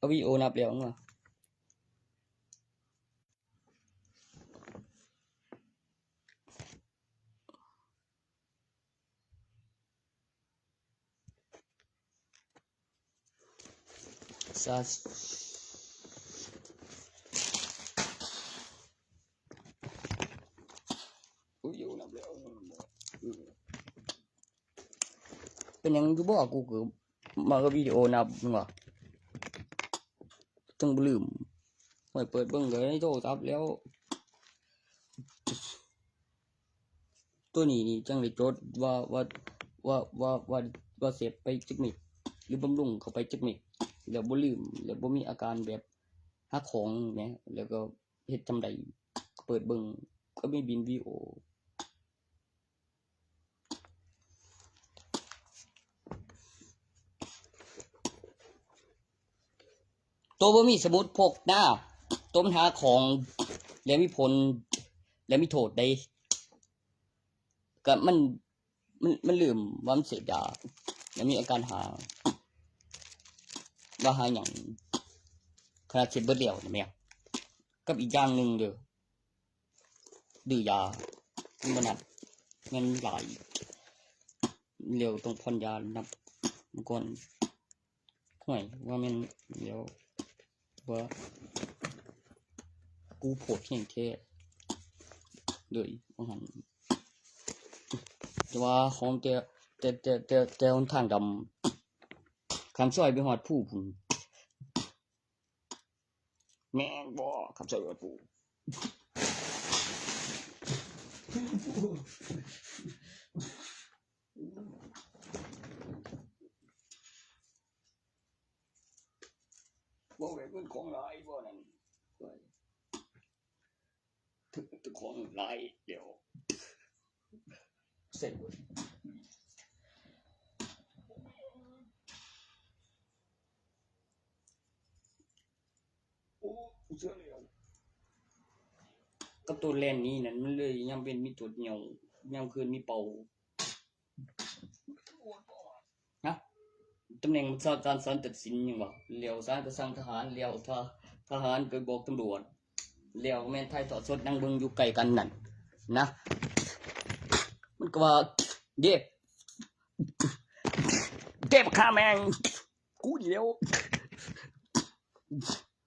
ເອົາວິດີໂອນັບແລ້ວວ່າ ສາ ເປັນຫຍັງຄືບໍ່ Google ມາກັບວິດີໂອນັບ ມຶງວ່າ ຈັ່ງບໍ່ລືມ. ໂອ້ຍ ເປີດເບິ່ງກໍໃນໂທລະສັບແລ້ວ. ໂຕນີ້ນີ້ຈັ່ງໄດ້ຈົດວ່າ ວ່າ ວ່າ ວ່າ ວ່າ ວ່າເຊັດໄປຈັກເມັດ ຫຼືບຳລຸງເຂົ້າໄປຈັກເມັດ ແລ້ວບໍ່ລືມ ແລ້ວບໍ່ມີອາການແບບຫາຂອງແໝ ແລ້ວກໍເຮັດຈຳໄດ້ ເປີດເບິ່ງກໍມີບິນວິດີໂອ. ໂຕບໍ່ມີສະໝຸດພົກນາ ໂຕມັນຫາຂອງ ແລ້ວມີຜົນ ແລ້ວມີໂທດເດ້. ກະມັນ ມັນ ມັນລືມວ່າມັນເສບຢາ ແລ້ວມີອາການຫາ ວ່າຫາຫຍັງ ຂະໜາດເສບເບິດແລ້ວນະແມ່. ກັບອີກຢ່າງໜຶ່ງເດີ ດື້ຢາ ມັນບໍ່ນັບ ແມ່ນຫຼາຍ ແລ້ວຕ້ອງຜ່ອນຢານັບກ່ອນ. ຫ້ວຍ ວ່າແມ່ນແລ້ວ ວ່າກູໂພດແຮງແທ້ເລີຍວ່າຫັ້ນ. ແຕ່ວ່າຫອມແຕ່ ແຕ່ ແຕ່ ແຕ່ ແຕ່ຫົນທາງດຳ ຂ້າມຊອຍໄປຮອດພູພຸ້ນ. ແມ່ນບໍ່ ຄຳສະຫຍວດປູ? ບໍ່ແມ່ນເງິນຂອງຫຼາຍບໍ່ນັ້ນ? ຂອງຫຼາຍແລ້ວ ໃສ່ເບິດ. ໂອ້ ເຊື່ອແລ້ວ ກັບໂຕແລ່ນນີ້ນັ້ນ ມັນເລີຍຍາມເວັນມີໂຕດຽວ ຍາມຄືນມີເປົ່າ. ຮະ ຕຳແໜ່ງສານ ສານຕັດສິນຫຍັງວະ ແລ້ວສານກໍສັ່ງທະຫານ ແລ້ວທະ ທະຫານກໍບອກຕຳຫຼວດ ແລ້ວແມ່ນຖ່າຍທອດສົດນັ່ງເບິ່ງຢູ່ໃກ້ກັນນັ້ນນະ. ມັນກໍວ່າ ເດ້ ເດ້ ບັກຂ້າແມ່ງ ກູນີ້ແລ້ວ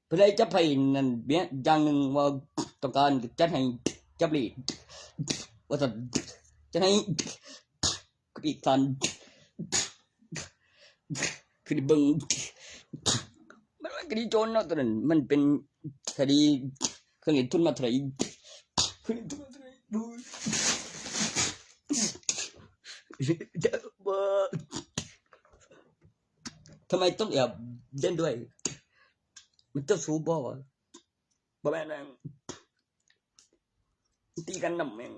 ເພິ່ນໄດ້ຈັບໃຫ້ນັ້ນ ແບບຢ່າງໜຶ່ງວ່າຕ້ອງການຈັດໃຫ້ຈັບເລດວ່າຊັ້ນ ຈັດໃຫ້ ຄືອີກທ່ານ ຄືໄດ້ເບິ່ງ ມັນ ມັນຄະດີໂຈນເນາະ ຕອນນັ້ນ ມັນເປັນຄະດີ ເພິ່ນເຮັດທຶນມາເທົ່າໃດ ເພິ່ນເຮັດທຶນມາເທົ່າໃດ ທຳໄມຕ້ອງແອບເຫຼັ້ນດ້ວຍ ມັນເຈົ້າຊູ້ບໍ່ວະ? ບໍ່ແມ່ນແມ່ງ ຕີກັນນຳແມ່ງ.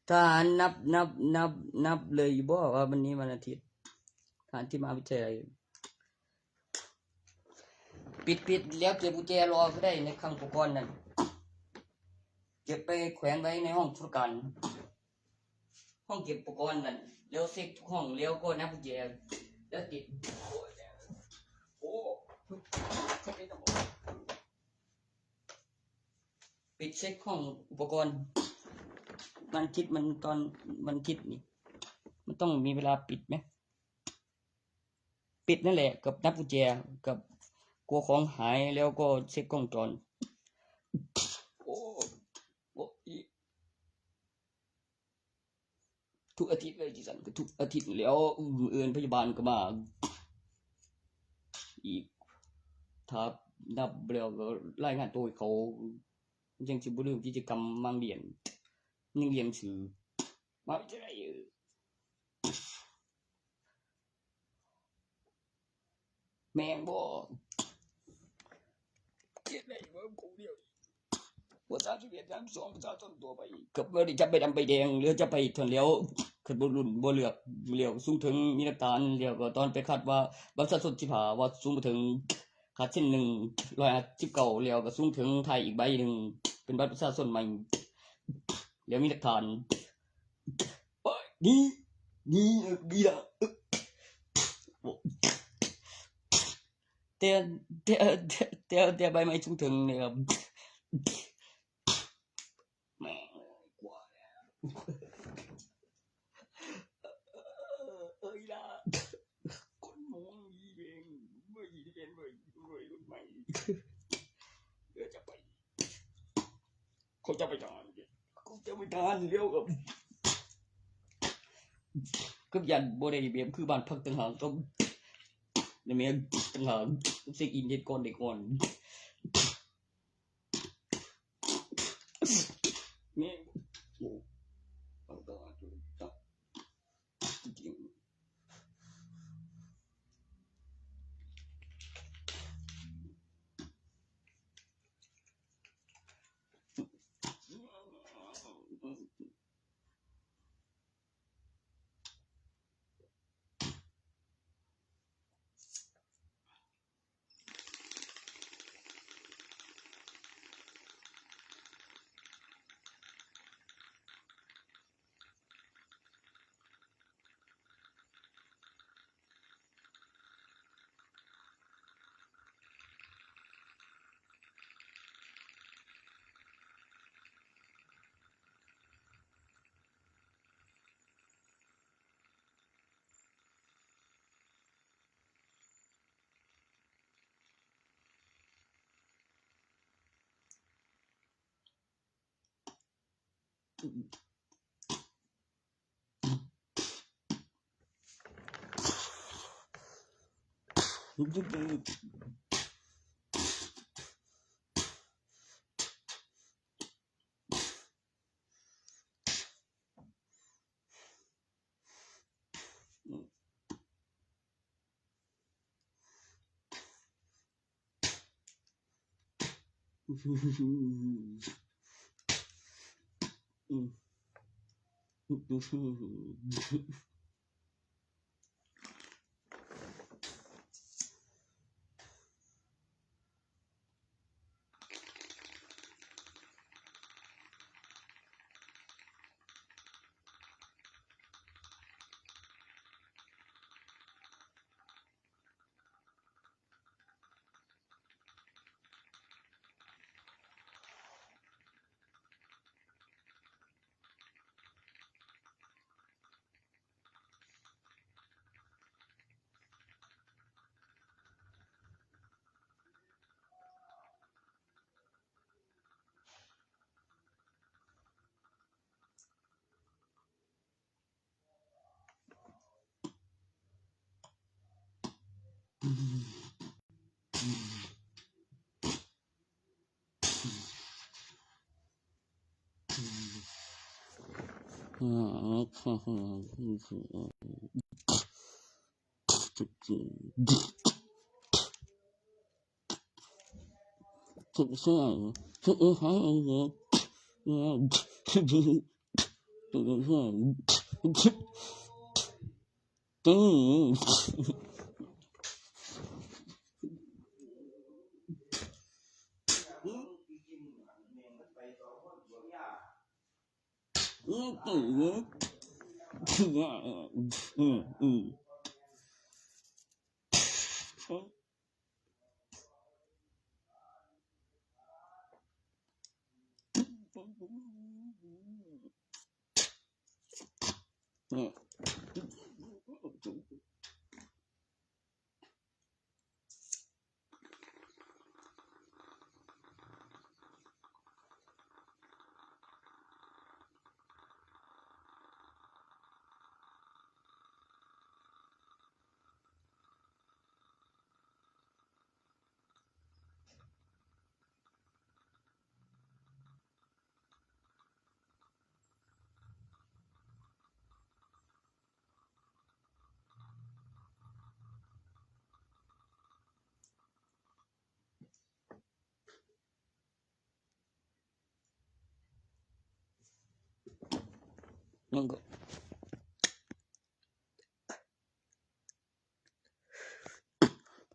ທະຫານນັບ ນັບ ນັບ ນັບເລີຍຢູ່ບໍ່ວ່າວັນນີ້ວັນອາທິດ ທະຫານທີ່ມະຫາວິທະຍາໄລ? ປິດ ປິດ ແລ້ວເກັບກຸນແຈລໍກໍໄດ້ ໃນຄັງອຸປະກອນນັ້ນ ເກັບໄປແຂວນໄວ້ໃນຫ້ອງທຸລະການ ຫ້ອງເກັບອຸປະກອນນັ້ນ ແລ້ວເຊັກທຸກຫ້ອງ ແລ້ວກໍນັບກຸນແຈ ແລ້ວຕິດ ໂອ້ ປິດເຊັກຫ້ອງອຸປະກອນ ວັນອາທິດ ມັນຕອນວັນອາທິດນີ້ ມັນຕ້ອງມີເວລາປິດແມະ. ປິດນັ້ນແຫຼະ ກັບນັບກຸນແຈ ກັບກົວຂອງຫາຍ ແລ້ວກໍເຊັກກ້ອງຈອນ ໂອ້ ໂອ້ ທຸກອາທິດເລີຍ ຈັ່ງຊັ້ນກໍທຸກອາທິດແລ້ວ ມື້ອື່ນພະຍາບານກໍມາອີກ ຖ້ານັບແລ້ວກໍລາຍງານໂຕໃຫ້ເຂົາ ມັນຈັ່ງຊິບໍ່ລືມກິດຈະກຳໝ່າງລຽນ ຍັງລຽນຊື່ ມະຫາວິທະຍາໄລ ເອີ ແມ່ນບໍ່? ເຮັດໄດ້ບໍ່? ຜູ້ດຽວນີ້ ບໍ່ ສາມສິບເອັດ ສາມສິບສອງ ປະຊາຊົນທົ່ວໄປ ກໍບໍ່ໄດ້ຈັບໃບດຳໃບແດງ ຫຼືຈັບໃບເທົ່ານັ້ນແລ້ວ ຄັນບໍ່ລຸ້ນບໍ່ເລືອກແລ້ວ ສູງເຖິງມີຫຼັກຖານ ແລ້ວກໍຕອນໄປຄັດວ່າບັດປະຊາຊົນສິບຫ້າ ວ່າສູງບໍ່ເຖິງ ຂາດເສັ້ນໜຶ່ງ ຮ້ອຍຫ້າສິບເກົ້າ ແລ້ວກໍສູງເຖິງທ້າຍອີກໃບໜຶ່ງ ເປັນບັດປະຊາຊົນໃໝ່ ແລ້ວມີຫຼັກຖານ. ໂອ້ຍ ໜີ ໜີ ເອີ ໜີລະ ເອີ ໂອ້ ແຕ່ ແຕ່ ແຕ່ ແຕ່ ແຕ່ໃບໃໝ່ສູງເຖິງນີ້ ແມ່ງເອີຍ ກວ່າແລ້ວ ເອີຍ ອີ່ຫຼ້າ ຄົນມອງອີເວງ ເວີຍ ອີເວງ ເວີຍ ເວີຍ ລຸ້ນໃໝ່ ເດີ ຈະໄປ ເຂົາຈະໄປທານ ເຂົາຈະໄປທານແລ້ວ ກໍ ກໍຢ້ານບໍ່ໄດ້ແບບຄືບ້ານພັກຕ່າງຫາກ ກໍ ແມ່ນຕ່າງຫາກ ເຊັກອິນເຮັດກ່ອນໄດ້ກ່ອນ. ແມ່ນ ໂອ້ ເອົາຕໍ່ ເອົາຕໍ່ ເອົາຕໍ່ ຈິງ.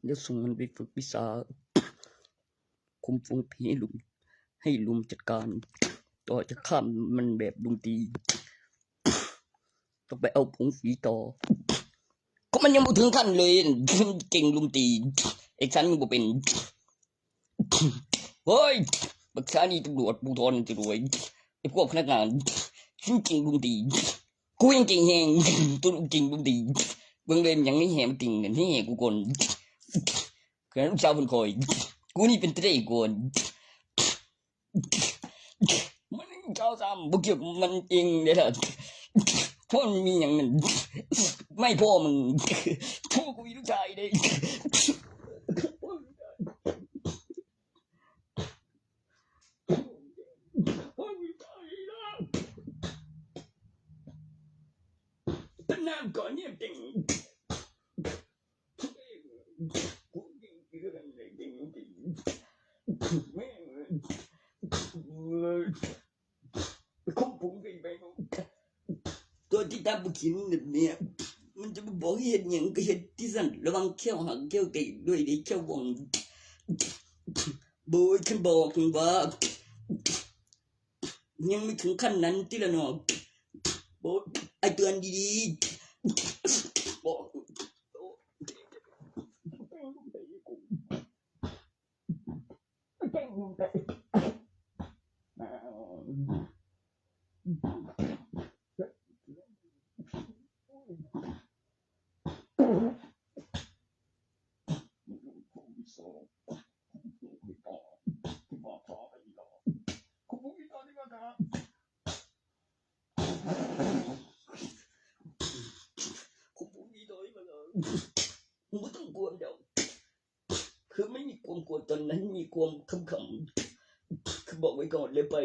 ແລ້ວສົ່ງມັນໄປຝຶກວິຊາຄຸມຝູງຜີໃຫ້ລຸງ ໃຫ້ລຸງຈັດການ ຕໍ່ຈະຂ້າມມັນແບບລຸງຕີ ຕ້ອງໄປເອົາຜົງສີຕໍ່ ກໍມັນຍັງບໍ່ເຖິງຂັ້ນເລີຍ ເກັ່ງລຸງຕີ ເອກສານຍັງບໍ່ເປັນ ໂອ້ຍ ບັກສານີຕຳຫຼວດພູທອນຈະລວຍ ໄອ້ພວກພະນັກງານ ຊິງເກັ່ງລຸງຕີ ກູຍັງເກັ່ງແຮງ ໂຕລູກເກັ່ງລຸງຕີ ເບິ່ງເລີຍ ມັນຍັງມີແຮງເກັ່ງນັ້ນແຮງກວ່າກ່ອນ ຂະໜາດລູກສາວເພິ່ນຂ້ອຍ ກູນີ້ເປັນຕະເລກ່ອນ ມັນເຈົ້າຊ້ຳ ບໍ່ກ່ຽວກັບມັນເອງເດ້ລະ ເພາະມັນມີຫຍັງນັ້ນ ໄມ້ພໍ່ມຶງ ພໍ່ກູມີລູກຊາຍເດ້. ຕຳນານກ່ອນເນຍເຕັງ ຕົວທີ່ຕາບໍ່ກິນແບບເນີ້ຍ ມັນຈະບໍ່ບອກໃຫ້ເຮັດຫຍັງກໍເຮັດທີ່ຊັ້ນ ລະວັງແຂ້ວຫັກແຂ້ວແຕກດ້ວຍເດ້ ແຂ້ວບ່ອງ ໂບຍ ຄັນບອກວ່າ ຍັງບໍ່ເຖິງຂັ້ນນັ້ນຕິລະເນາະ ໂບຍ ອ້າຍເຕືອນດີໆ ບອກ ບໍ່ຕ້ອງກວນດອກ ຄືມັນມີຄວາມກົດດັນ ມັນມີຄວາມຂຳໆ ຄືບອກໄວ້ກ່ອນ ແລ້ວໄປ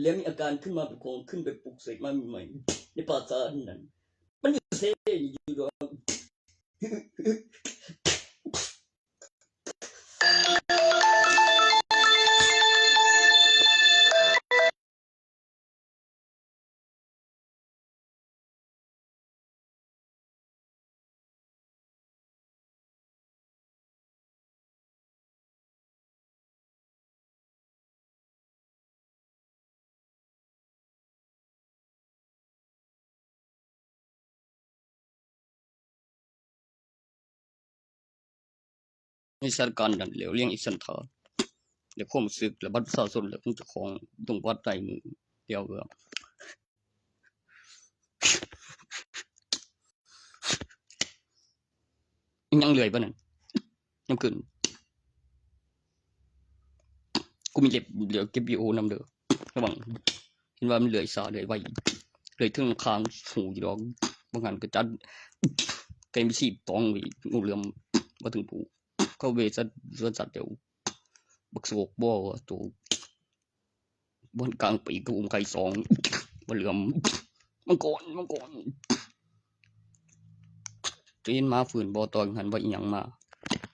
ແລ້ວມີອາການຂຶ້ນມາເປັນຂອງ ຂຶ້ນໄປປຸກເສກມາໃໝ່ໆ ໃນປາສາດນັ້ນ ມັນຢູ່ເຊຢູ່ດອກ. ໃນສະຖານະການນັ້ນແລ້ວ ລ້ຽງອີກສັນຖານ ແລະ ຄວາມຮູ້ສຶກ ແລະ ບັດປະຊາຊົນ ແລະ ຂອງເຈົ້າຂອງ ຕ້ອງວັດໃນມືດຽວເອີ ຍັງເລື່ອຍປານນັ້ນ ຍັງຂຶ້ນ ກູມີເລັບເຫຼືອເກັບວິດີໂອນຳເດີ ລະວັງ ເຫັນວ່າມັນເລື່ອຍຊ້າເລື່ອຍໄວ ເລື່ອຍເຖິງຄາງຫູຢູ່ດອກ ບາງອັນກໍຈັດ ໄກ່ມີຊີບຕອງໄວ້ ງູເຫຼືອມບໍ່ເຖິງຜູ້ ເຂົາເວສັດສວນສັດແລ້ວ ບັກໂສກບໍ່ໂຕ ບ່ອນກາງປີກ ກະອຸມໄຂ່ສອງ ບໍ່ເຫຼືອມ ມັງກອນ ມັງກອນ ຈະເຫັນໝາຟື້ນບໍ່ ຕອນຫັ້ນວ່າອີ່ຫຍັງມາ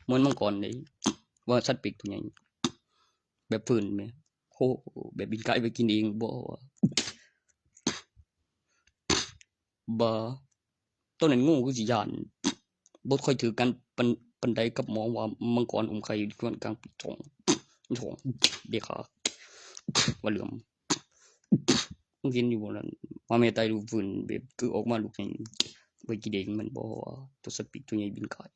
ເໝືອນມັງກອນເດ້ ວ່າສັດປີກໂຕໃຫຍ່ ແບບຟື້ນແມ ໂຫ ແບບປິ່ງກາຍໄປກິນເອງບໍ່ ບໍ່ ຕອນນັ້ນງູຄືຊິຢ້ານ ບໍ່ຄ່ອຍຖືກກັນປານ ປານໃດກັບໝໍວ່າມັງກອນອຸມໄຂ່ ຢູ່ສ່ວນກາງປີກທ້ອງ ທ້ອງເດຂາ ວ່າເຫຼືອມ ມຶງເຫັນຢູ່ບໍ່ນັ້ນ ວ່າແມ່ຕາຍລູກຟື້ນ ແບບຄືອອກມາລູກໃຫຍ່ ໄວ້ກິນເອງແມ່ນບໍ່ ວ່າຕົວສະປີກຕົວໃຫຍ່ບິນກາຍ.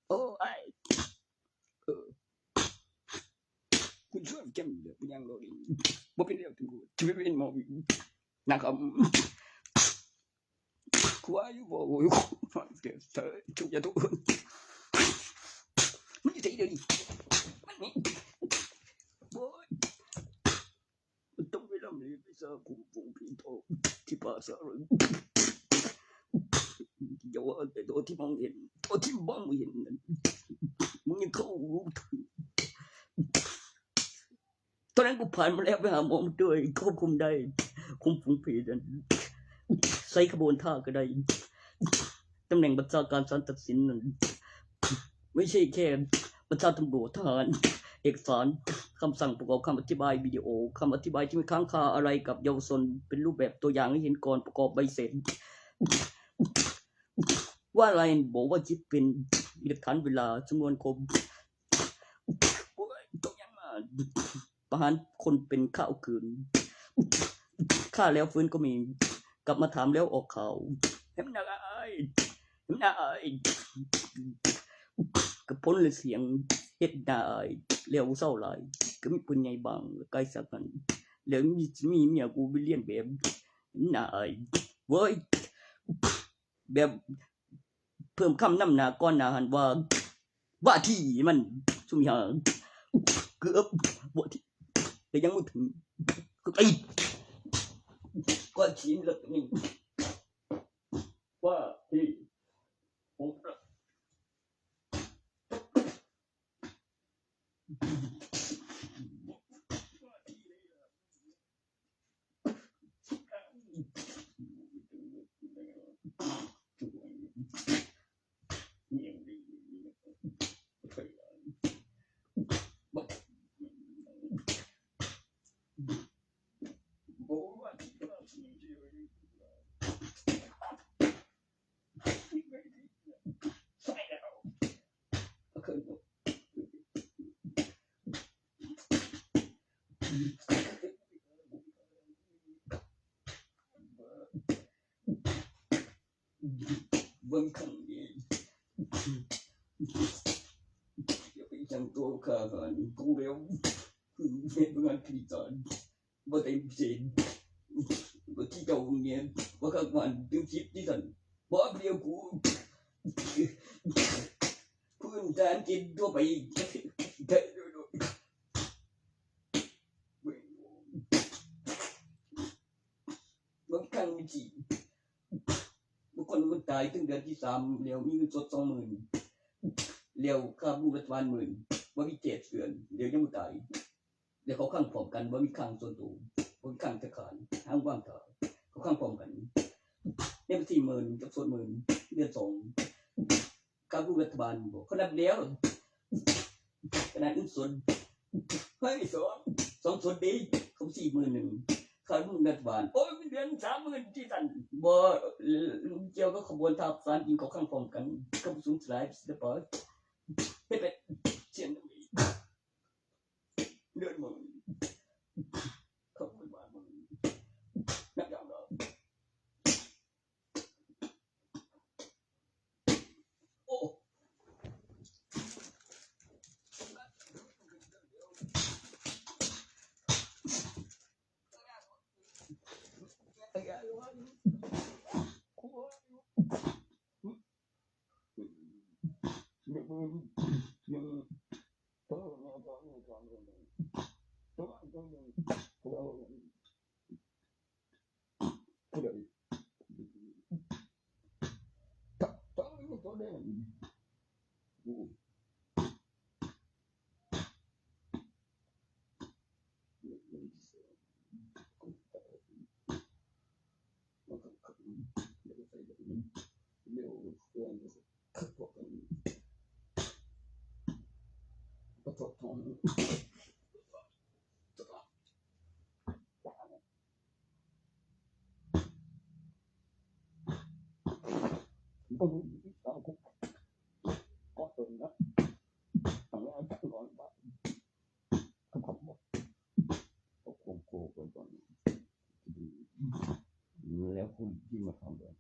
ໂອ້ຍ ເອີ ຄຸນຊວນແກມເດີ ບໍ່ຍັງໂລດ ບໍ່ເປັນແລ້ວ ຈະໄປເປັນໝໍອີກນະຄັບ ຄືວ່າຢູ່ບໍ່ ໂອ້ຍ ເຈົ້າຢ່າໂທດ ມັນຢູ່ໃສດຽວນີ້ ມັນນີ້ ໂອ້ຍ. ມັນຕ້ອງໄປລຳເລີນວິຊາຄຸມຝູງຜີໂຕທີ່ປ່າຊ້າ ຢ່າວ່າແຕ່ໂຕທີ່ມອງເຫັນ ໂຕທີ່ມອງບໍ່ເຫັນນັ້ນ ມຶງຍັງເຂົ້າຮູ້ເຖິງ ຕອນນັ້ນກູຜ່ານມາແລ້ວ ໄປຫາໝໍມາດ້ວຍ ຄວບຄຸມໄດ້ ຄຸມຝູງເພດນັ້ນ ໃຊ້ຂະບວນທ່າກໍໄດ້ ຕຳແໜ່ງບັນຊາການສານຕັດສິນນັ້ນ ໄມ່ໃຊ່ແຄ່ບັນຊາຕຳຫຼວດ ທະຫານ ເອກະສານ ຄຳສັ່ງປະກອບຄຳອະທິບາຍ ວິດີໂອ ຄຳອະທິບາຍທີ່ມີຄ້າງຄາອາໄລກັບເຍົາວະຊົນ ເປັນຮູບແບບຕົວຢ່າງໃຫ້ເຫັນກ່ອນປະກອບໃບເສັດ ວ່າລາຍບອກວ່າຊິເປັນຫຼັກຖານເວລາຈຳນວນຄົບ ໂອ້ຍ ຕົກຫຍັງມາ ປະຫານຄົນເປັນຂ້າວຄືນ ຂ້າແລ້ວຟື້ນກໍມີ ກັບມາຖາມແລ້ວອອກຂ່າວ ເຫັນໜ້າອາຍ ເຫັນໜ້າອາຍ ກັບພົນລະສຽງ ເຮັດໜ້າອາຍ ແລ້ວເສົ້າຫຼາຍ ກໍມີຜູ້ໃຫຍ່ບາງ ແລະ ກາຍສັກຫັ້ນ ແລ້ວມີ ມີເມຍກູໄປລຽນແບບ ເຫັນໜ້າອາຍ ເວີຍ ແບບເພີ່ມຄຳນຳໜ້າກ່ອນໜ້າຫັ້ນວ່າ ວ່າທີ່ມັນ ຊຸມອີ່ຫ່າ ເກືອບ ວ່າທີ່ ແຕ່ຍັງບໍ່ເຖິງ ກໍໄປ ກໍຊິເລີກນີ້ ວ່າທີ່ ເບິ່ງຄັ້ງນີ້ ຢ່າໄປຫຍັງຕົວຂ້າຫັ້ນ ຜູ້ແລ້ວ ຄືເຮັດງານທີ່ສານ ບໍ່ໄດ້ເສນ ບໍ່ທີ່ເຈົ້າເງິນ ບໍ່ຄັກມັນຕື່ມສິບທີ່ຊັ້ນ ບໍ່ເອົາດຽວກູ ພື້ນຖານກິນທົ່ວໄປ ບາງຄັ້ງມັນຊິ ບາງຄົນມັນຕາຍເຖິງເດືອນທີສາມ ແລ້ວມີເງິນສົດສອງໝື່ນ ແລ້ວຄ່າບຳລຸງລັດຖະບານໝື່ນ ບໍ່ມີແຈກເທື່ອ ແລ້ວຍັງບໍ່ຕາຍ ແລ້ວເຂົາຂັງພ້ອມກັນ ບໍ່ມີຂັງສ່ວນໂຕ ບໍ່ມີຂັງທະນາຄານ ຫ້າມວາງທ່າ ເຂົາຂັງພ້ອມກັນ ໃນບັນຊີໝື່ນກັບສົດໝື່ນ ເດືອນສອງ ຄ່າບຳລຸງລັດຖະບານບໍ ເຂົານັບແລ້ວ ຂະໜາດເງິນສົດ ເຮີ້ຍ ສອງ ສອງສົດເດ້ ເຂົາສີ່ໝື່ນໜຶ່ງ ຄ່າບຳລຸງລັດຖະບານ ໂອ້ຍ ເງິນເດືອນສາມໝື່ນ ທີ່ຊັ້ນ ບໍ່ ກ່ຽວກັບຂະບວນທ່າສານກິນເຂົ້າຄ້າງພ້ອມກັນ ກັບກະຊວງສະຫຼາຍສິລະປະ ເຮັດແບບ ເຊັ່ນ ເດືອນໝື່ນ ເຂົາເອີ້ນວ່າໝື່ນ ນັບດາວເນາະ. ໂອ້ ແລ້ວຄົນທີ່ມາທຳແບບ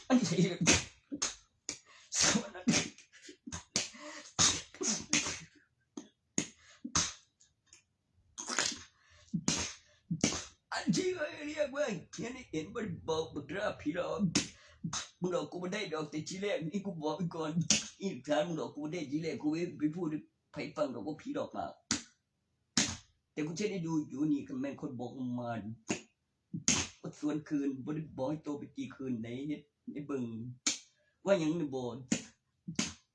ອັນນີ້ ອັນທີ່ເອີຍ ລຽກເບິ່ງ ເຫັນ ເຫັນບໍ່ໄດ້ບອກບັກດາຜີຫຼອກ ມຶງຫຼອກກູບໍ່ໄດ້ດອກແຕ່ທີແລກ ນີ້ກູບອກໄວ້ກ່ອນ ອີກຖານ ມຶງຫຼອກກູບໍ່ໄດ້ທີແລກ ກູໄປ ໄປພູດໃຫ້ໃຜຟັງດອກວ່າຜີຫຼອກມາ ແຕ່ກູຊິໄດ້ຢູ່ ຢູ່ນີ້ ຄັນແມ່ນຄົນບອກມາ ບໍ່ຊວນຄືນ ບໍ່ໄດ້ບອກໃຫ້ໂຕໄປຕີຄືນໃດ ເຮັດ ໃຫ້ເບິ່ງ ວ່າຫຍັງນີ້ບໍ່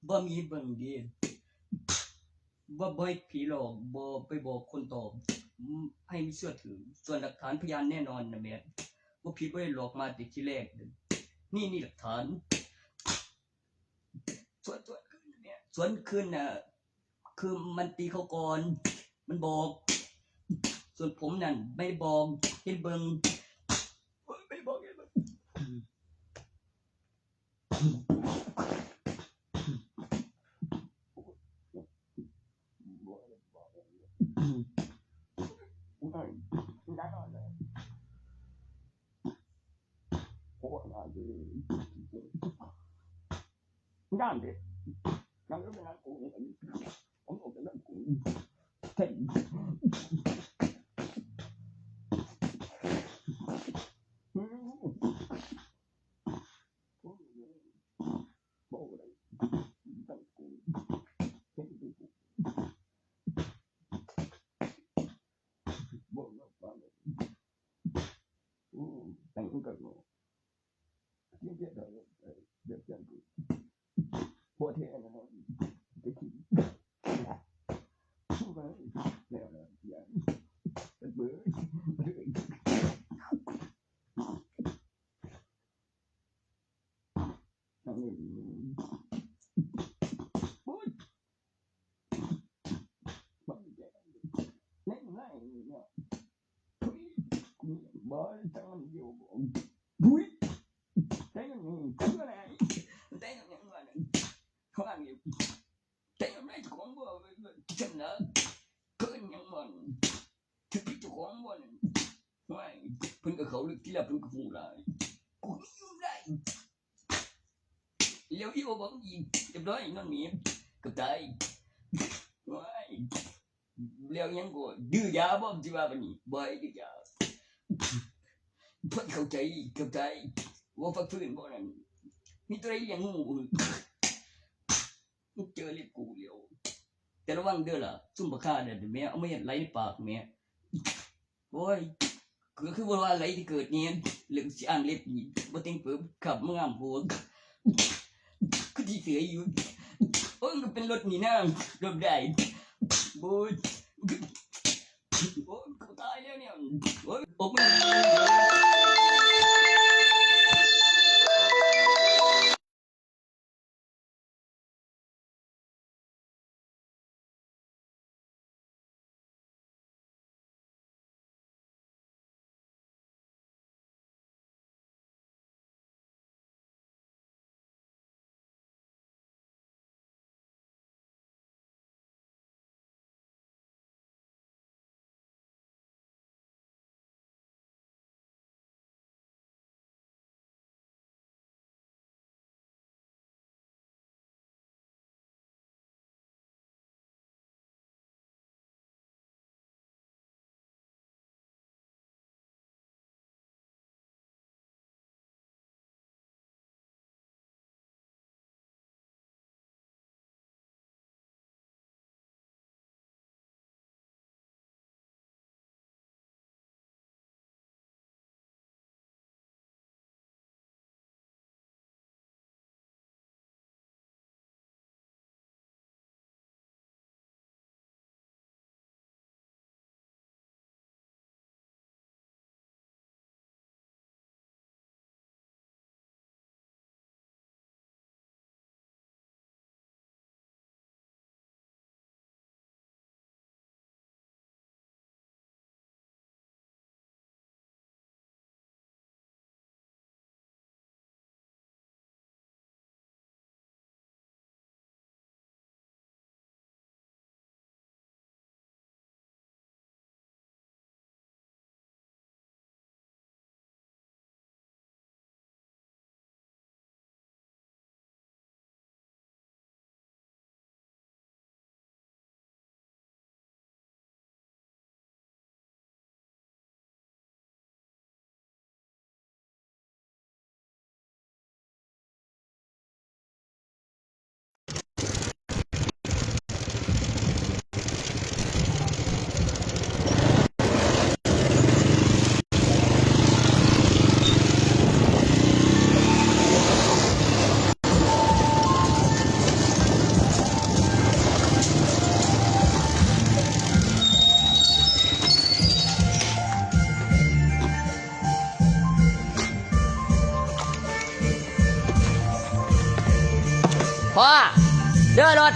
ບໍ່ມີໃຫ້ເບິ່ງເດ້ ບໍ່ ບໍ່ໃຫ້ຜີຫຼອກ ບໍ່ໄປບອກຄົນຕອບ ໃຫ້ມີເຊື່ອຖື ສ່ວນຫຼັກຖານພະຍານແນ່ນອນນະແມ່ນ ບໍ່ຜິດບໍ່ໄດ້ຫຼອກມາແຕ່ທີແລກ ນີ້ ນີ້ຫຼັກຖານ ສ່ວນ ສ່ວນຄືນນະແມ່ ສ່ວນຄືນນະ ຄືມັນຕີເຂົາກ່ອນ ມັນບອກ ສ່ວນຜົມນັ້ນໄມ່ບອກ ເຮັດເບິ່ງ ໂອ້ຍ ໄມ່ບອກ ເຮັດເບິ່ງ ແຕ່ຍາມໃດເຈົ້າຂອງບໍ່ ເຈົ້ານະ ເພິ່ນຍັງບໍ່ ຖືກຜິດເຈົ້າຂອງບໍ່ນັ້ນ ໂອ້ຍ ເພິ່ນກໍເຂົ້າເລິກ ທີລະເພິ່ນກໍຮູ້ຫຼາຍ ກູມີຢູ່ໄດ້ ແລ້ວອີ່ບໍ່ບອກອີກ ຮຽບຮ້ອຍ ນອນໝີບ ເກືອບຕາຍ ໂອ້ຍ ແລ້ວຫຍັງກໍ ດື້ຢາບໍ່ ຊິວ່າບາດນີ້ ບໍ່ໃຫ້ດື້ຢາ ເພິ່ນເຂົ້າໃຈ ເຂົ້າໃຈ ເວົ້າຟັກຟື້ນບໍ່ນັ້ນ ມີຕົວໃດລ້ຽງງູບໍ່ ເຈີເລັບກູແລ້ວ ແຕ່ລະວັງເດີລະ ຊຸມບັກຄານັ້ນແມ່ ເອົາມາເຮັດໄຫຼໃນປາກແມ່ ໂອ້ຍ ກໍຄືບໍ່ວ່າໄຫຼທີ່ເກີດນີ້ ເລື່ອງຊິອ່າງເລັບນີ້ ບໍ່ເຕັງເປີບ ຂັບມາງາມໂພດ ຄືທີ່ເສຍຢູ່ ໂອ້ຍ ມັນກໍເປັນລົດນີ້ນາ ລົດໄດ້ ໂອ້ຍ ໂອ້ຍ ຕາຍແລ້ວນີ້ ໂອ້ຍ ໂອ້ຍ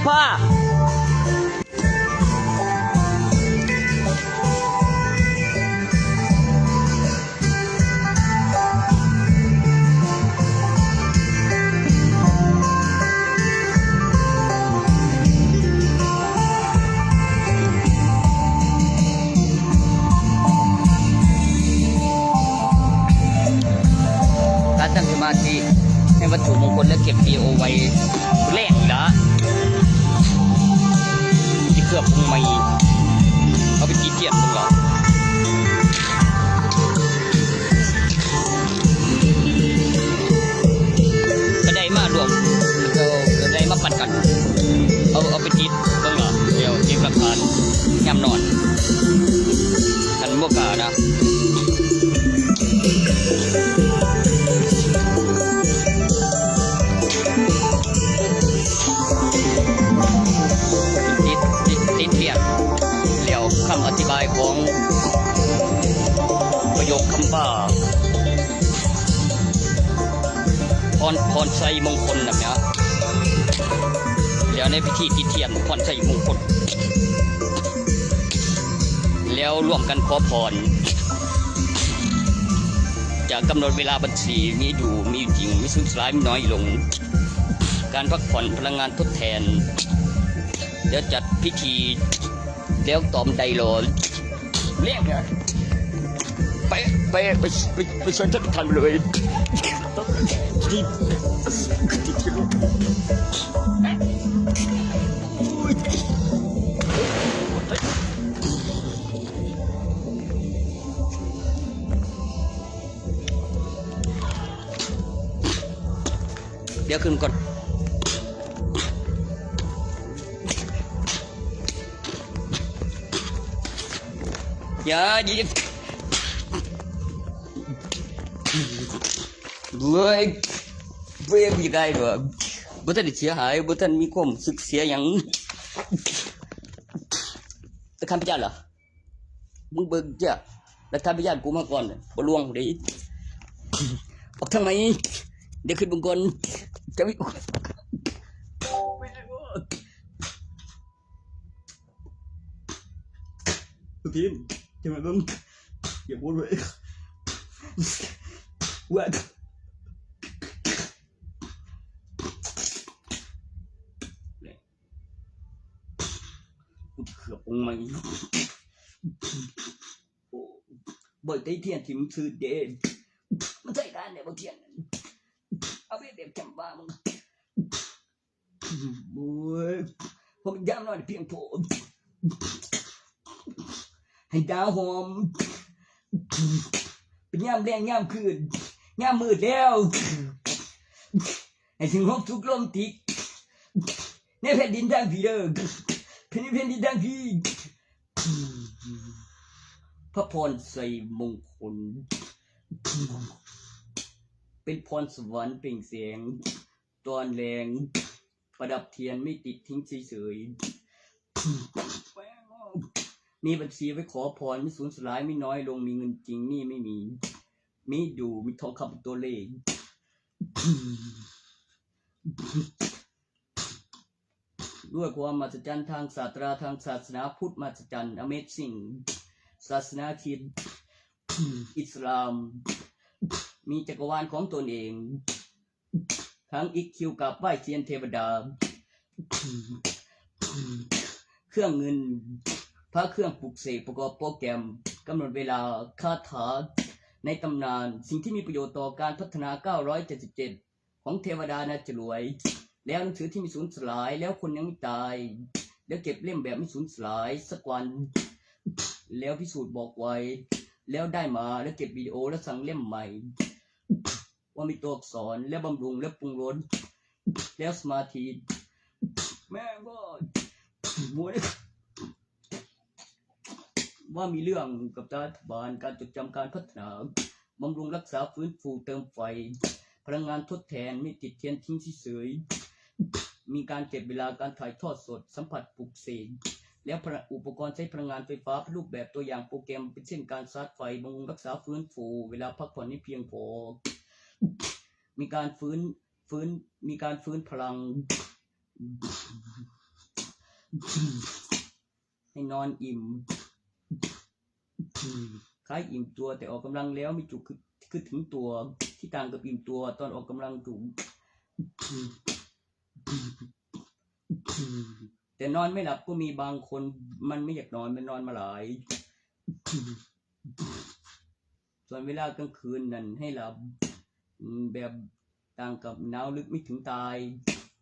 ພາ ການຕັ້ງສະມາທິໃນວັດຖຸມົງຄົນ ແລະ ເກັບວິດີໂອໄວ້ແລງນີ້ລະ ຊິເກືອບຄົງໃໝ່ ເອົາໄປຕິດທຽນເບິ່ງລະ. ກໍໄດ້ມາລວມ ກໍໄດ້ມາປັນກັນ ເອົາ ເອົາໄປຕິດເບິ່ງລະ ແລ້ວເກັບຫຼັກຖານຍາມນອນ ຄັນບໍ່ກ້ານະ ຕິດ ຕິດ ຕິດທຽນ ແລ້ວຄຳອະທິບາຍຂອງປະໂຫຍກຄຳວ່າ ພອນ ພອນໄຊມົງຄົນນະ ແລ້ວໃນພິທີຕິດທຽນພອນໄຊມົງຄົນ ແລ້ວລວມກັນຂໍພອນ ຈະກຳນົດເວລາບັນຊີ ມີຢູ່ ມີຢູ່ຈິງ ມີສູນສະຫຼາຍ ມີໜ້ອຍລົງ ການພັກຜ່ອນ ພະລັງງານທົດແທນ ແລ້ວຈັດພິທີ ແລ້ວຕອມໄດ້ໂລດ ແລ້ວ ໄປ ໄປ ໄປ ໄປ ໄປເຊີນທ່ານປະທານໄປເລີຍ ດຽວຂຶ້ນກ່ອນ. ຢ່າ ເວີຍ ເວີຍ ບໍ່ຢາກໄດ້ດອກ ບໍ່ທັນໄດ້ເສຍຫາຍ ບໍ່ທັນມີຄວາມຮູ້ສຶກເສຍຫຍັງ ແຕ່ຂ້າພະເຈົ້າລະ ມຶງເບິ່ງເຈົ້າ ແລ້ວຖ້າພະຍານກູມາກ່ອນ ບໍ່ລ່ວງເດ້ ອອກທາງໃໝ່ ດຽວຂຶ້ນເບິ່ງກ່ອນ ຈະມີ ພີມ ຈະມາເບິ່ງ ຢ່າບໍ່ເລີຍ ວ່າ ເຂືອບອົງໃໝ່ ໂອ້ ບໍ່ໄດ້ທຽນທີ່ມຶງຊື້ເດ້ ມັນໃຊ້ງານແດ່ບໍ່ທຽນ ເອົາໄປແບບຈຳວ່າມຶງ ໂອ້ຍ ເພາະມັນຍາມນອນພຽງພໍ ໃຫ້ດາວຫອມ ເປັນຍາມແລງຍາມຄືນ ຍາມມືດແລ້ວ ໃຫ້ສະຫງົບສຸກໂຣແມນຕິກ ໃນແຜ່ນດິນທາງພີ້ເດີ ໃນແຜ່ນດິນທາງພີ້ ພະພອນໄຊມົງຄົນ ເປັນພອນສະຫວັນເປັ່ງແສງ ຕອນແລງ ປະດັບທຽນ ມີຕິດທິງເສີຍໆ ມີບັນຊີໄວ້ຂໍພອນ ມີສູນສະຫຼາຍ ມີໜ້ອຍລົງ ມີເງິນຈິງ ມີໄມ່ມີ ມີດູ່ ມີທອງຄຳເປັນຕົວເລກ ດ້ວຍຄວາມມະຫັດສະຈັນທາງສາດຕະລາ ທາງສາສະໜາພຸດມະຫັດສະຈັນ Amazing ສາສະໜາຄຣິດ ອິດສະລາມ ມີຈັກກະວານຂອງຕົນເອງ ທັງອີກຄິວກາບໄຫວ້ສຽນເທວະດາ ເຄື່ອງເງິນ ພະເຄື່ອງປຸກເສກ ປະກອບໂປຣແກຣມ ກຳນົດເວລາ ຄາຖາໃນຕຳນານ ສິ່ງທີ່ມີປະໂຫຍດຕໍ່ການພັດທະນາເກົ້າຮ້ອຍເຈັດສິບເຈັດ ຂອງເທວະດາໜ້າຈະລວຍ ແລ້ວໜັງສືທີ່ມີສູນສະຫຼາຍ ແລ້ວຄົນຍັງມີຕາຍ ແລ້ວເກັບເຫຼັ້ມແບບມີສູນສະຫຼາຍ ສະກວັນ ແລ້ວພິສູດບອກໄວ້ ແລ້ວໄດ້ມາ ແລ້ວເກັບວິດີໂອ ແລ້ວສ້າງເຫຼັ້ມໃໝ່ ວ່າມີຕົວອັກສອນ ແລ້ວບຳລຸງ ແລ້ວປຸງລົດ ແລ້ວສະມາທິ ແມ່ນບໍ່ ໝູ່ ວ່າມີເລື່ອງກັບລັດຖະບານ ການຈົດຈຳການພັດທະນາ ບຳລຸງຮັກສາ ຟື້ນຟູເຕີມໄຟ ພະລັງງານທົດແທນ ມີຕິດທຽນທິງເສຍ ມີການເກັບເວລາ ການຖ່າຍທອດສົດ ສຳຜັດປຸກເສກ ແລ້ວພະລັງ ອຸປະກອນໃຊ້ພະລັງງານໄຟຟ້າ ເປັນຮູບແບບຕົວຢ່າງໂປຣແກຣມ ເປັນເຊັ່ນ ການຊາດໄຟ ບຳລຸງຮັກສາ ຟື້ນຟູ ເວລາພັກຜ່ອນໃຫ້ພຽງພໍ ມີການຟື້ນ ຟື້ນ ມີການຟື້ນພະລັງ ໃຫ້ນອນອີ່ມ ຄາຍອີ່ມຕົວແຕ່ອອກກຳລັງແລ້ວມີຈຸກຄຶດ ຄຶດເຖິງຕົວ ທີ່ຕ່າງກັບອີ່ມຕົວຕອນອອກກຳລັງຈຸກ ແຕ່ນອນໄມ່ຫຼັບກໍມີບາງຄົນ ມັນໄມ່ຢາກນອນ ມັນນອນມາຫຼາຍ. ສ່ວນເວລາກາງຄືນນັ້ນໃຫ້ຫຼັບ ອາ ແບບຕ່າງກັບໜາວລຶກໄມ່ເຖິງຕາຍ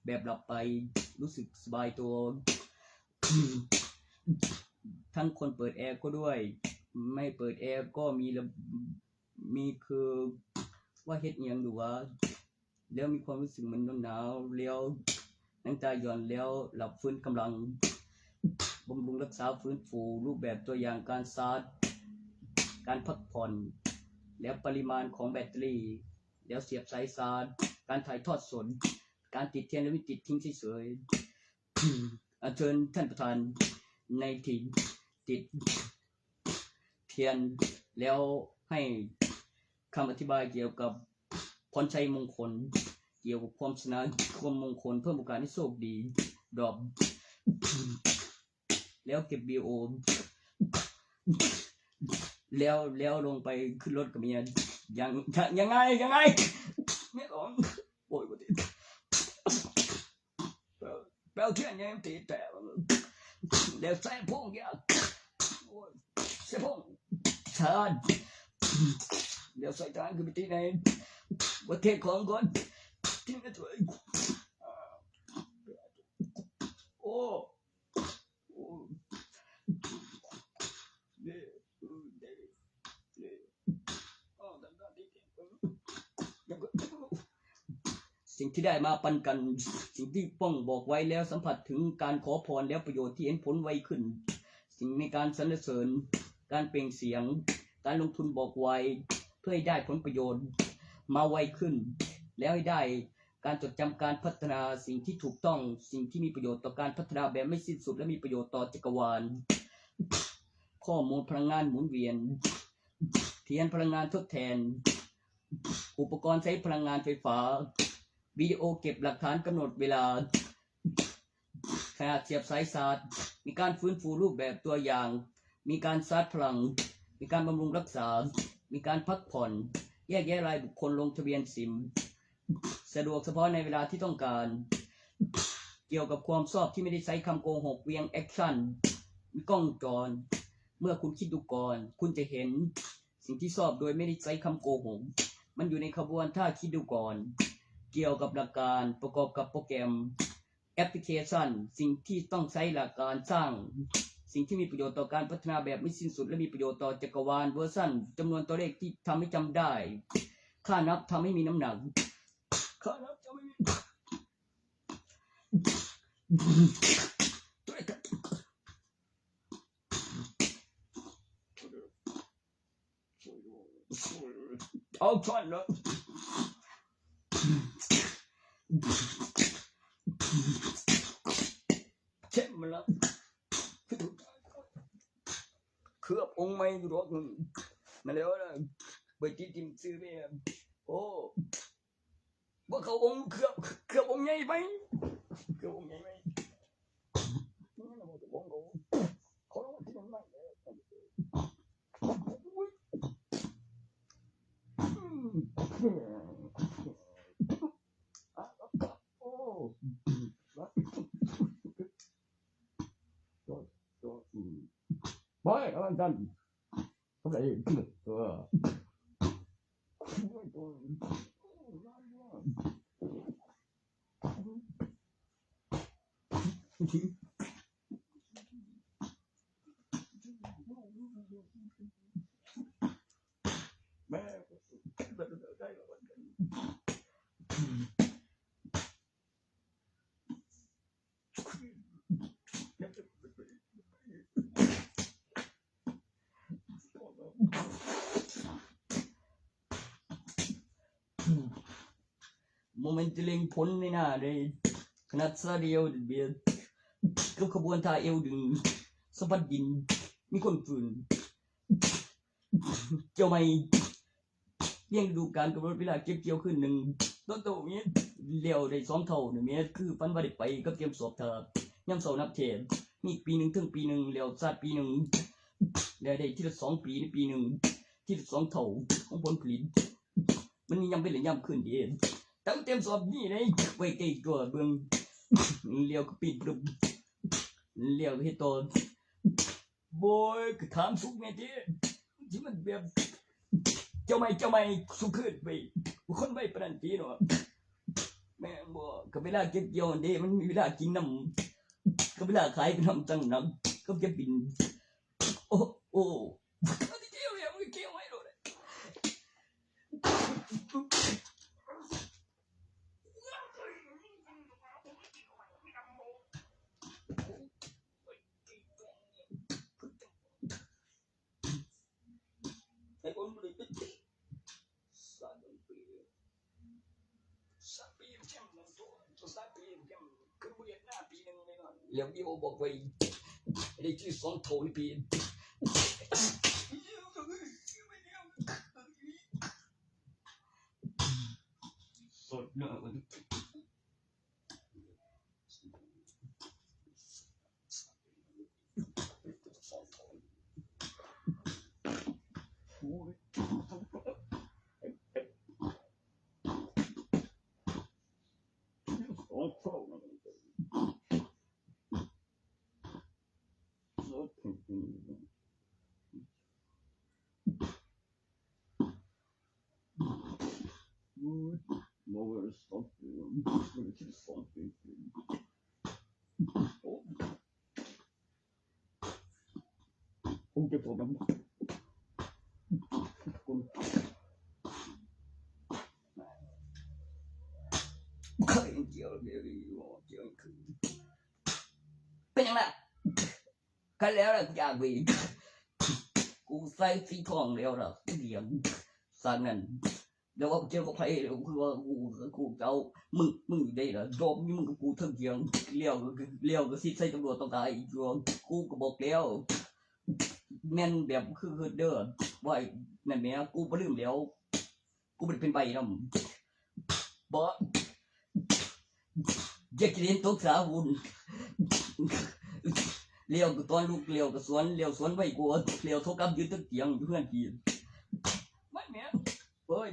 ແບບຫຼັບໄປ ຮູ້ສຶກສະບາຍຕົວ. ທັງຄົນເປີດແອກໍດ້ວຍ ໄມ່ເປີດແອກໍມີລະ ມີຄືວ່າເຮັດອີ່ຫຍັງຢູ່ຫວາ ແລ້ວມີຄວາມຮູ້ສຶກເໝືອນໜາວໆ ແລ້ວໜັງຕາຢ່ອນ ແລ້ວຫຼັບຟື້ນກຳລັງ ບຳລຸງຮັກສາຟື້ນຟູ ຮູບແບບຕົວຢ່າງການຊາດ ການພັກຜ່ອນ ແລ້ວປະລິມານຂອງແບັດເຕີຣີ ແລ້ວສຽບສາຍຊາດ ການຖ່າຍທອດສົດ ການຕິດທຽນ ແລະ ມີຕິດຖິ້ມເສີຍໆ. ອັນເຊີນທ່ານປະທານໃນທີ່ຕິດທຽນ ແລ້ວໃຫ້ຄຳອະທິບາຍກ່ຽວກັບພອນໄຊມຸງຄົນ ກ່ຽວກັບຄວາມຊະນະ ຄວາມມຸງຄົນ ເພີ່ມໂອກາດໃຫ້ໂຊກດີ ດອບ ແລ້ວເກັບວີດີໂອ ແລ້ວ ແລ້ວລົງໄປຂຶ້ນລົດກັບເມຍ ຍັງ ຍັງ ຍັງໄງ ຍັງໄງ ແມ່ນບໍ່ ໂອ້ຍ ບໍ່ຕິດ ແປວທຽນຍັງຕິດແຕ່ ແລ້ວໃສ່ພົງຢາ ໂອ້ຍ ໃສ່ພົງ ທານ ແລ້ວໃສ່ທານຄືໄປຕິດໃນ ບໍ່ເທດຂອງກ່ອນ ທີ່ມາຊ່ວຍ ໂອ້. ສິ່ງທີ່ໄດ້ມາປັນກັນ ສິ່ງທີ່ປ່ອງບອກໄວ້ແລ້ວ ສຳຜັດເຖິງການຂໍພອນແລ້ວ ປະໂຫຍດທີ່ເຫັນຜົນໄວຂຶ້ນ ສິ່ງໃນການສັນລະເສີນ ການເປັ່ງສຽງ ການລົງທຶນບອກໄວ້ ເພື່ອໃຫ້ໄດ້ຜົນປະໂຫຍດມາໄວຂຶ້ນ ແລ້ວໃຫ້ໄດ້ ການຈົດຈຳການພັດທະນາສິ່ງທີ່ຖືກຕ້ອງ ສິ່ງທີ່ມີປະໂຫຍດຕໍ່ການພັດທະນາແບບໄມ່ສິ້ນສຸດ ແລະ ມີປະໂຫຍດຕໍ່ຈັກກະວານ, ຂໍ້ມູນພະລັງງານໝູນວຽນ, ທຽນພະລັງງານທົດແທນ, ອຸປະກອນໃຊ້ພະລັງງານໄຟຟ້າ, ວິດີໂອເກັບຫຼັກຖານກຳນົດເວລາ, ຂະໜາດສຽບສາຍຊາດ, ມີການຟື້ນຟູຮູບແບບຕົວຢ່າງ, ມີການຊາດພະລັງ, ມີການບຳລຸງຮັກສາ, ມີການພັກຜ່ອນ, ແຍກແຍະລາຍບຸກຄົນລົງທະບຽນສິມ, ສະດວກສະເພາະໃນເວລາທີ່ຕ້ອງການ, ກ່ຽວກັບຄວາມຊອບທີ່ໄມ່ໄດ້ໃຊ້ຄຳໂກຫົກ, ວຽງແອັກຊັນ, ມີກ້ອງວົງຈອນ, ເມື່ອຄຸນຄິດດູກ່ອນ, ຄຸນຈະເຫັນສິ່ງທີ່ຊອບໂດຍໄມ່ໄດ້ໃຊ້ຄຳໂກຫົກ, ມັນຢູ່ໃນຂະບວນທ່າຄິດດູກ່ອນ, ກ່ຽວກັບຫຼັກການປະກອບກັບໂປຣແກຣມ ແອັບພລິເຄຊັນ, ສິ່ງທີ່ຕ້ອງໃຊ້ຫຼັກການສ້າງ, ສິ່ງທີ່ມີປະໂຫຍດຕໍ່ການພັດທະນາແບບໄມ່ສິ້ນສຸດ ແລະ ມີປະໂຫຍດຕໍ່ຈັກກະວານເວີຊັນ, ຈຳນວນຕົວເລກທີ່ທຳໃຫ້ຈຳໄດ້, ຄ່ານັບທຳໃຫ້ມີນ້ຳໜັກ, ຄ່ານັບທຳໃຫ້ມີ ເອົາຊ້ອນເນາະ ເຄັມມາລະ ເຄືອບອົງໃໝ່ຢູ່ດອກ ມາແລ້ວນະ ໄປຕິດຖິ້ມຊື່ແມ່ ໂອ້ ບໍ່ເຂົ້າອົງ ເຄືອບ ເຄືອບອົງໃຫຍ່ໄປ ເຄືອບອົງໃຫຍ່ໄປ ໄປ ເອົາອັນນັ້ນ ເອີ ບໍ່ແມ່ນຈະເລັງພົນໃນໜ້າເດ້ ຂະໜາດຊາດຽວເດ ກັບຂະບວນທ່າເອວດຶງ ສະບັດດິນ ມີຄົນຟື້ນ ກ່ຽວໃໝ່ ລຽງລະດູການ ກຳນົດເວລາເກັບກ່ຽວຄືນໜຶ່ງ ໂຕໂຕເມດ ແລ້ວໄດ້ສອງເທົ່ານີ້ເມດ ຄືຝັນວ່າໄດ້ໄປກັບກຽມສອບຖ້າ ຍາມເຊົ້ານັບແທ້ ມີປີໜຶ່ງເຖິງປີໜຶ່ງ ແລ້ວຊາດປີໜຶ່ງ ແລ້ວໄດ້ທີລະສອງປີໃນປີໜຶ່ງ ທີລະສອງເທົ່າຂອງຜົນຜະລິດ. ມັນມີຍາມເວັນ ແລະ ຍາມຄືນເດ້. ຕັ້ງແຕ່ສອບນີ້ໄດ້ ໄວ້ໃກ້ຕົວເບິ່ງ ແລ້ວກໍປີນປຶບ ແລ້ວກໍເຮັດຕໍ່. ໂອ້ຍ ກໍຖາມສຸກແດ່ຕິ ທີ່ມັນແບບ ເຈົ້າໃໝ່ ເຈົ້າໃໝ່ ສຸກຄືນໄວ ຄົນໄວປານນັ້ນຕິເນາະ. ແມ່ນບໍ່? ກໍເວລາເກັບກ່ຽວຫັ້ນເດ້ ມັນມີເວລາກິນນຳ ກໍເວລາຂາຍໄປນຳ ຈັ່ງນັ້ນ ກໍຈະບິນ. ໂອ້ ໂອ້ ເອົາທີ່ກ່ຽວແລ້ວ ມັນກໍກ່ຽວໄວ້ໂລດ. ແລ້ວວິໂອບອກໄວ້ ໄດ້ທີ່ສອງເທົ່າໃນປີ ເປັນຫຍັງລະ? ຄັນແລ້ວລະ ຢາກເວີຍ ກູໃສ່ສີທອງແລ້ວລະ ສຽງສັນນັ້ນ ແລ້ວເວົ້າກ່ຽວກັບໃຜ ແລ້ວຄືວ່າກູ ກູເຈົ້າ ມຶງ ມຶງຢູ່ໃດລະ ດອມນີ້ ມຶງກັບກູເຖິງທ່ຽງ ແລ້ວ ແລ້ວກໍສິໃສ່ຕຳຫຼວດຕ້ອງຕາຍ ຢູ່ ກູກໍບອກແລ້ວ ແມ່ນແບບຄືເດີ ວ່ານັ້ນແໝ ກູບໍ່ລືມແລ້ວ. ກູບໍ່ໄດ້ເປັນໃບ້ນຳ ບໍ່ ຢ່າກິເລນຕົກສາວຸນ ແລ້ວກໍຕອນລຸກ ແລ້ວກໍສວນ ແລ້ວສວນໄວກວ່າ ແລ້ວໂທກັບຢືນເທິງຕຽງຢູ່ເຮືອນພີ້ ມັນແມ່ນ ໂອ້ຍ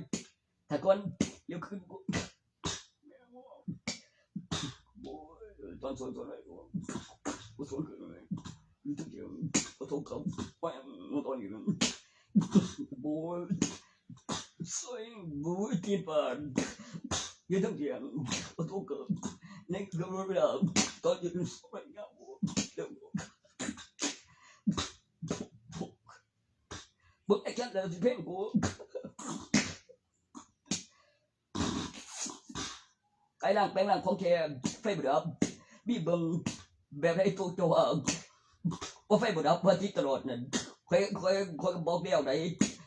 ຖ້າກ່ອນ ແລ້ວຄືນ ໂອ້ຍ ຕອນສວນ ສວນໄດ້ບໍ່? ບໍ່ສວນຄືນເລີຍ ຢູ່ເທິງເດີມ ຂໍໂທດຄັບ ແປງມາຕອນນີ້ນະ ໂອ້ຍ ສວຍ ໂອ້ຍ ຕີນປານ ຢູ່ເທິງເດີມ ຂໍໂທດຄັບ ໃນກຳນົດເວລາ ຕອນຢູ່ສວນໄດ້ງາມບໍ່? ເບິ່ງໄອ້ແຄທແລ້ວຊິເພງກູ. ກາຍຮ່າງແປງຮ່າງຂອງແທ້ ໄຟບໍ່ດັບ ມີເບິ່ງແບບໃດໂຕເຈົ້າວ່າ ວ່າໄຟບໍ່ດັບ ວ່າຕິດຕະຫຼອດນັ້ນ ຂ້ອຍ ຂ້ອຍ ຂ້ອຍກໍບອກແລ້ວໃດ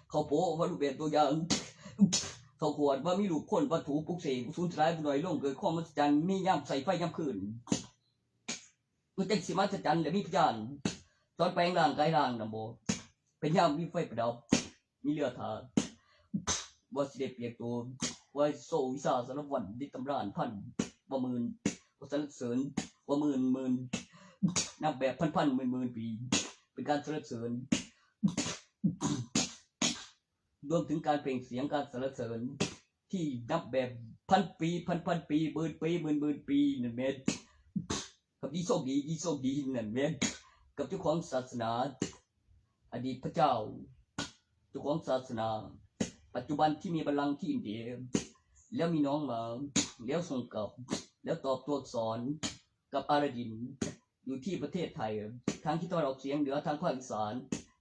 ເຂົ້າໂປ ວ່າຮູບແບບຕົວຢ່າງ ເຂົ້າຂວດ ວ່າມີຮູບຄົນ ວັດຖຸປຸກເສກ ສູນສະລາຍ ບຸນໜ້ອຍລົງ ເກີດຄວາມມະຫັດສະຈັນ ມີຍາມໃຊ້ໄຟຍາມຄືນ ມັນຈັ່ງຊິມະຫັດສະຈັນ ແລະ ມີພະຍານ ຕອນແປງຮ່າງກາຍຮ່າງນຳບໍ່ ເປັນຍາມມີໄຟປະດັບ ມີເຮືອຖ້າ ວ່າຊິໄດ້ປຽກໂຕ ວ່າຊິໂຊວິຊາສາລະວັນ ໃນຕຳລາພັນ ວ່າໝື່ນ ວ່າສັນລະເສີນ ວ່າໝື່ນ ໝື່ນ ນັບແບບພັນໆ ໝື່ນໆ ປີ ເປັນການສັນລະເສີນ ລວມເຖິງການເປັ່ງສຽງການສັນລະເສີນ ທີ່ນັບແບບພັນປີ ພັນໆ ປີ ໝື່ນປີ ໝື່ນໆ ປີນັ້ນແມ່ນ ກັບທີ່ໂຊກດີ ທີ່ໂຊກດີນັ້ນແມ່ນ ກັບເຈົ້າຂອງສາສະໜາ ອະດີດພະເຈົ້າ ເຈົ້າຂອງສາສະໜາ ປັດຈຸບັນທີ່ມີບັນລັງທີ່ອິນເດຍ ແລ້ວມີນ້ອງມາ ແລ້ວສົ່ງກັບ ແລ້ວຕອບຕົວອັກສອນກັບອາລາດິນ ຢູ່ທີ່ປະເທດໄທ ທາງທິດຕາເວັນອອກສຽງເໜືອ ທາງພາກອີສານ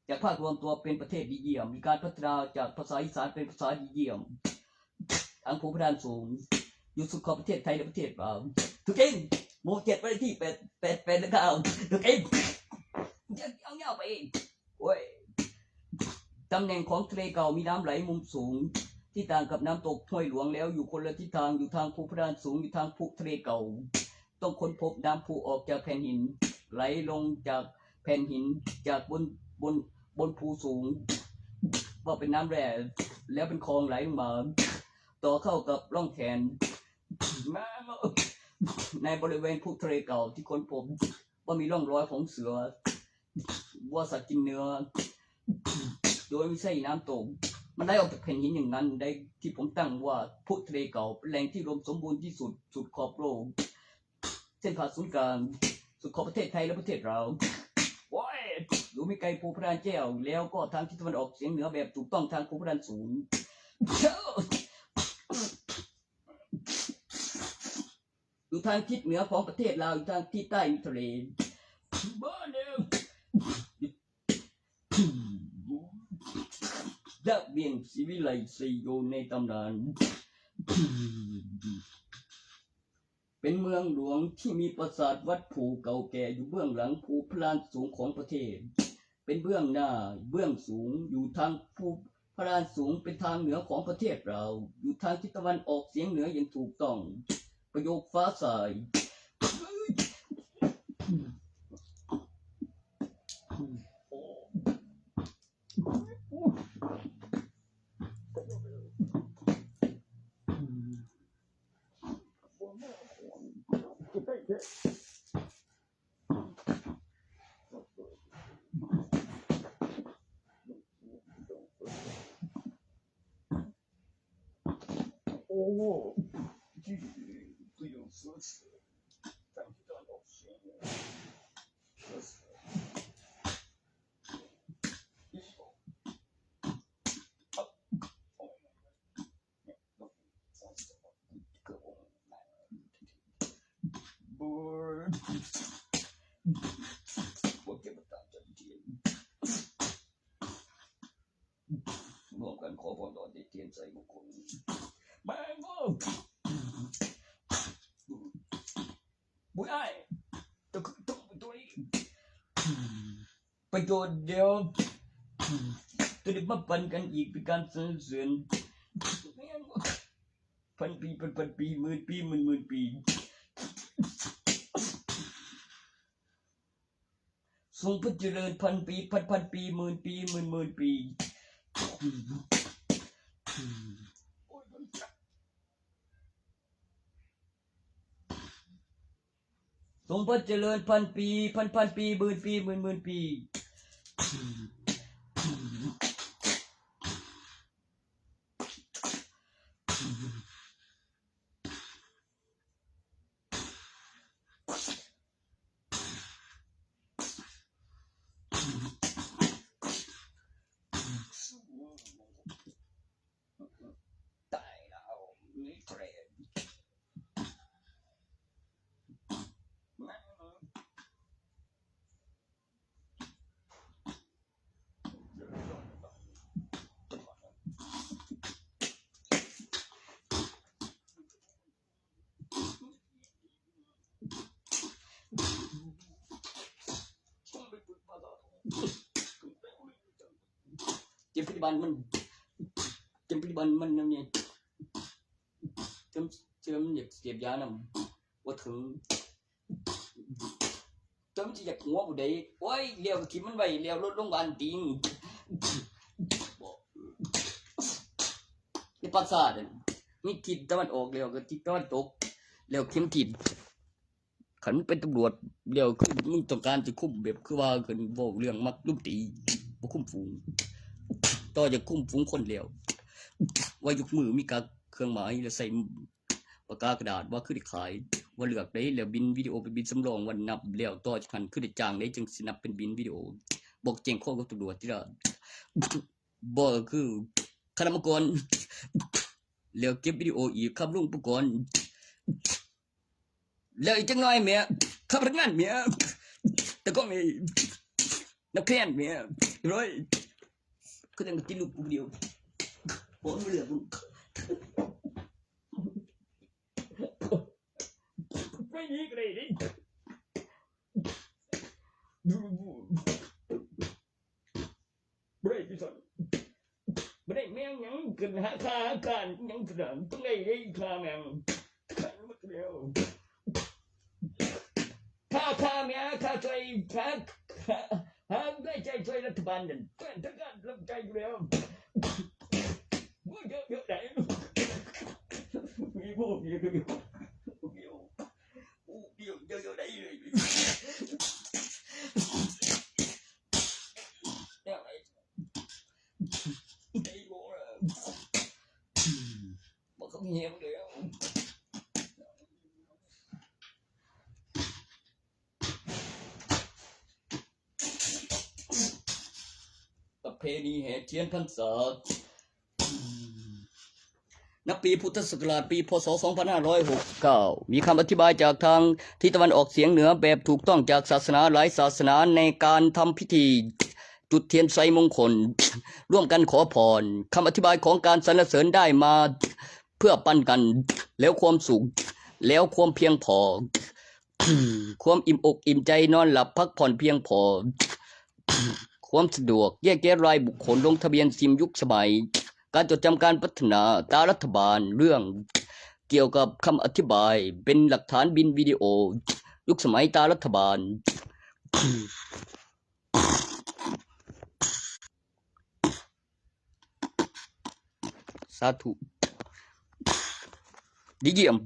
ຈະພາກລວມຕົວເປັນປະເທດດີຢ້ຽມ ມີການພັດທະນາຈາກພາສາອີສານເປັນພາສາດີຢ້ຽມ ທາງພູພະດານສູງ ຢູ່ສຸດຂອງປະເທດໄທ ແລະ ປະເທດລາວ ຖືກເອງ ໝູ່ເຈັດ ບ້ານເລກທີແປດ ແປດ ແປດ ແລະ ເກົ້າ ຖືກເອງ ເອົາຍາວໄປເອງ ໂອ້ຍ ຕຳແໜ່ງຂອງທະເລເກົ່າມີນ້ຳໄຫຼມຸມສູງ ທີ່ຕ່າງກັບນ້ຳຕົກຫ້ວຍຫຼວງ ແລ້ວຢູ່ຄົນລະທິດທາງ ຢູ່ທາງພູພະດານສູງ ຢູ່ທາງພູທະເລເກົ່າ ຕ້ອງຄົ້ນພົບນ້ຳພຸອອກຈາກແຜ່ນຫີນ ໄຫຼລົງຈາກແຜ່ນຫີນ ຈາກບົນ ບົນ ບົນພູສູງ ເວົ້າເປັນນ້ຳແຮ່ ແລ້ວເປັນຄອງໄຫຼລົງມາ ຕໍ່ເຂົ້າກັບຮ່ອງແຂນ ໃນບໍລິເວນພູທະເລເກົ່າທີ່ຄົ້ນພົບ ບໍ່ມີຮ່ອງຮອຍຂອງເສືອ, ວັວສັດກິນເນື້ອ ໂດຍມີໄສ້ນ້ຳຕົກ. ມັນໄຫຼອອກຈາກແຜ່ນຫີນຢ່າງນັ້ນໄດ໋ ທີ່ຜົມຕັ້ງວ່າພູທະເລເກົ່າ, ເປັນແຫຼ່ງທີ່ອຸດົມສົມບູນທີ່ສຸດ ສຸດຂອບໂລກ, ເສັ້ນຜ່ານສູນກາງ ສຸດຂອບປະເທດໄທ ແລະ ປະເທດລາວ. ໂອ້ຍ ຢູ່ມີໄກພູພະດານແຈ້ວ ແລ້ວກໍທາງທິດຕາເວັນອອກສຽງເໜືອແບບຖືກຕ້ອງທາງພູພະດານສູງ. ຢູ່ທາງທິດເໜືອຂອງປະເທດລາວ, ຢູ່ທາງທິດໃຕ້ມີທະເລ. ລະວຽງສີວິໄລໄຊໂຍໃນຕຳນານ ເປັນເມືອງຫຼວງທີ່ມີປາສາດວັດພູເກົ່າແກ່ຢູ່ເບື້ອງຫຼັງພູພະລານສູງຂອງປະເທດ, ເປັນເບື້ອງໜ້າເບື້ອງສູງຢູ່ທາງພູ ພະລານສູງເປັນທາງເໜືອຂອງປະເທດລາວ, ຢູ່ທາງທິດຕາເວັນອອກສຽງເໜືອຢ່າງຖືກຕ້ອງ. ປະໂຫຍກຟ້າສາຍ. ຮ່ວມກັນຂໍພອນດອນຕິດທຽນໃສ່ມຸງຄຸນ. ແມ່ນບໍ່? ບຸຍອ້າຍ ເຈົ້າຄືຕ້ອງໄປຕົວະອີກ. ປະໂຫຍດດຽວ ຕົວນີ້ມາປັນກັນອີກ ເປັນການສັນເສີນ. ພັນປີ ພັນພັນປີ ໝື່ນປີ ໝື່ນໝື່ນປີ. ຊົງພັນຈະເລີນພັນປີ ພັນພັນປີ ໝື່ນປີ ໝື່ນໝື່ນປີ. ຊົງພັນຈະເລີນພັນປີ ພັນພັນປີ ໝື່ນປີ ໝື່ນໝື່ນປີ. ຕາຍແລ້ວ ມີເທຣນ. ເຈັບພະຍາບານມັນ ເຈັບພະຍາບານມັນນຳນີ້ ເຈັບ ເຈັບ ຢາກສຽບຢານຳ ບໍ່ເຖິງ. ເຈົ້າມັນຊິຢາກຫົວຜູ້ໃດ? ໂອ້ຍ ແລ້ວກໍຖິ້ມມັນໄວ້ ແລ້ວລົດໂລງບານຕິງ ໃນປາສາດນັ້ນ ມີທິດຕາເວັນອອກ ແລ້ວກໍທິດຕາເວັນຕົກ ແລ້ວເຂັມທິດ. ຄັນເປັນຕຳຫຼວດແລ້ວ ຄືມຶງຕ້ອງການຊິຄຸມ ແບບຄືວ່າເພິ່ນເວົ້າເລື່ອງມັກລຸມຕີ ບໍ່ຄຸມຝູງ ຕໍ່ຈາກຄຸມຝູງຄົນແລ້ວ ວ່າຍົກມືມີກາເຄື່ອງໝາຍ ແລ້ວໃສ່ ປາກກາກະດາດວ່າຄືໄດ້ຂາຍ ວ່າເລືອກໄດ້ ແລ້ວບິນວິດີໂອໄປບິນສຳລອງ ວ່ານັບແລ້ວຕໍ່ຈາກຫັ້ນຄືໄດ້ຈ້າງໄດ້ ຈຶ່ງຊິນັບເປັນບິນວິດີໂອ ບອກແຈ້ງຄວາມກັບຕຳຫຼວດຕິລະ ບໍ່ຄືຄະນະກຳມະກອນ ແລ້ວເກັບວິດີໂອອີກ ຄຳລົງອຸປະກອນ ແລ້ວອີກຈັກໜ້ອຍແມ່ ຂ້າພະນັກງານແມ່ ຕາກ້ອງ ນັກຮຽນແມ່ ຮ້ອຍ ຄືຈັ່ງຕິດລູກຜູ້ດຽວ ບໍ່ມີເລື່ອງ ໄປນີ້ກໍໄດ້ເດ້ ບໍ່ໄດ້ທີ່ສຸດ ບໍ່ໄດ້ແມ່ງຫຍັງ ຂຶ້ນຫາຂ້າຫາການຫຍັງສະດອກ ຕ້ອງໄດ້ ໄດ້ຂ້າແມ່ງ ຂ້າໝົດແລ້ວ ຂ້າ ຂ້າແມ່ ຂ້າຊ່ວຍ ຂ້າ ຂ້າ ຂ້າໄດ້ໃຈຊ່ວຍລັດຖະບານນັ້ນ ຊ່ວຍທາງການ ຮັບໃຈຢູ່ແລ້ວ ບໍ່ເຍາະ ເຍາະໄດ້ ບໍ່ເຍາະ ເຍາະໄດ້ ບໍ່ເຍາະ ເຍາະໄດ້ເລີຍ. ແຮງແລ້ວ. ປະເພນີແຫ່ທຽນພັນສາ ໃນປີພຸດທະສັກກະລາດ ປີ ພ.ສ. ສອງພັນຫ້າຮ້ອຍຫົກສິບເກົ້າ ມີຄຳອະທິບາຍຈາກທາງທິດຕາເວັນອອກສຽງເໜືອແບບຖືກຕ້ອງຈາກສາສະໜາຫຼາຍສາສະໜາ ໃນການທຳພິທີຈຸດທຽນໄຊມົງຄົນ ຮ່ວມກັນຂໍພອນ. ຄຳອະທິບາຍຂອງການສັນລະເສີນໄດ້ມາເພື່ອປັນກັນ ແລ້ວຄວາມສຸກ ແລ້ວຄວາມພຽງພໍ ຄວາມອີ່ມອົກອີ່ມໃຈ ນອນຫຼັບພັກຜ່ອນພຽງພໍ ຄວາມສະດວກ ແຍກແຍະລາຍບຸກຄົນ ລົງທະບຽນຊິມຍຸກສະໄໝ ການຈົດຈຳການພັດທະນາຕາລັດຖະບານ ເລື່ອງກ່ຽວກັບຄຳອະທິບາຍ ເປັນຫຼັກຖານບິນວິດີໂອ ຍຸກສະໄໝຕາລັດຖະບານ. ສາທຸ. ດີຢ້ຽມ.